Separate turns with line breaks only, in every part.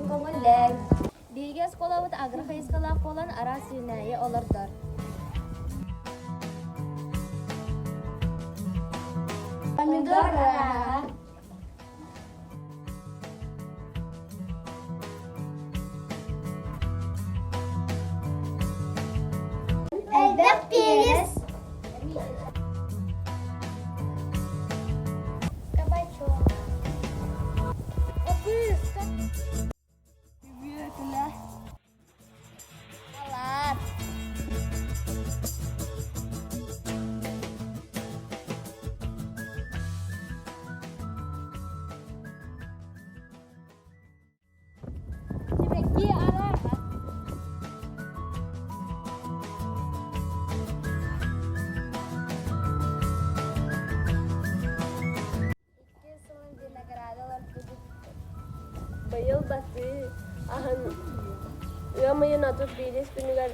көҥүллээҥ. Биһиги оскуолабыт агрохайысхалаах буолан араас үүнээйи олордор.
Помидор арааһа. Элбэх перец.
Кабачок.
Капуста. Свекла.
Салат.
Сибэкки арааһа.
Икки сылын винограды олордубут.
Быйыл батыы аһын ыам ыйын 31 күнүгэр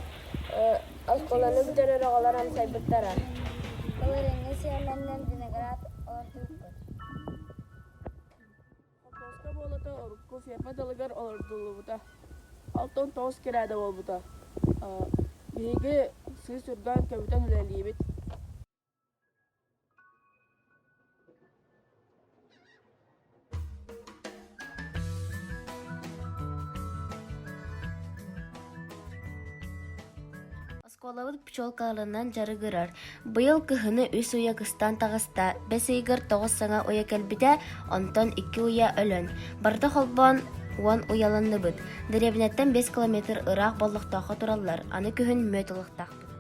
оскуоланы бүтэрэр оҕолор амсайбыттара.
Былырыыҥҥы сиэмэннэн виноград олордубуппут.
Холкуоска буолата урукку ферма далыгар олордуллубута. 69 кирээдэ буолбута. Биһиги сыыс үргээн көбүтэн үлэлиибит.
Оскуолабыт пчелкаларынан дьарыгырар. Быйыл кыһыны үс уйа кыстаан таҕыста, бэс ыйыгар тоҕус саҥа уйа кэлбитэ, онтон икки уйа өлөн. Барыта холбоон уон уйаланныбыт. Дэриэбинэттэн биэс километр ыраах Боллохтооххо тураллар, аны күһүн мүөт ылыахтаахпыт.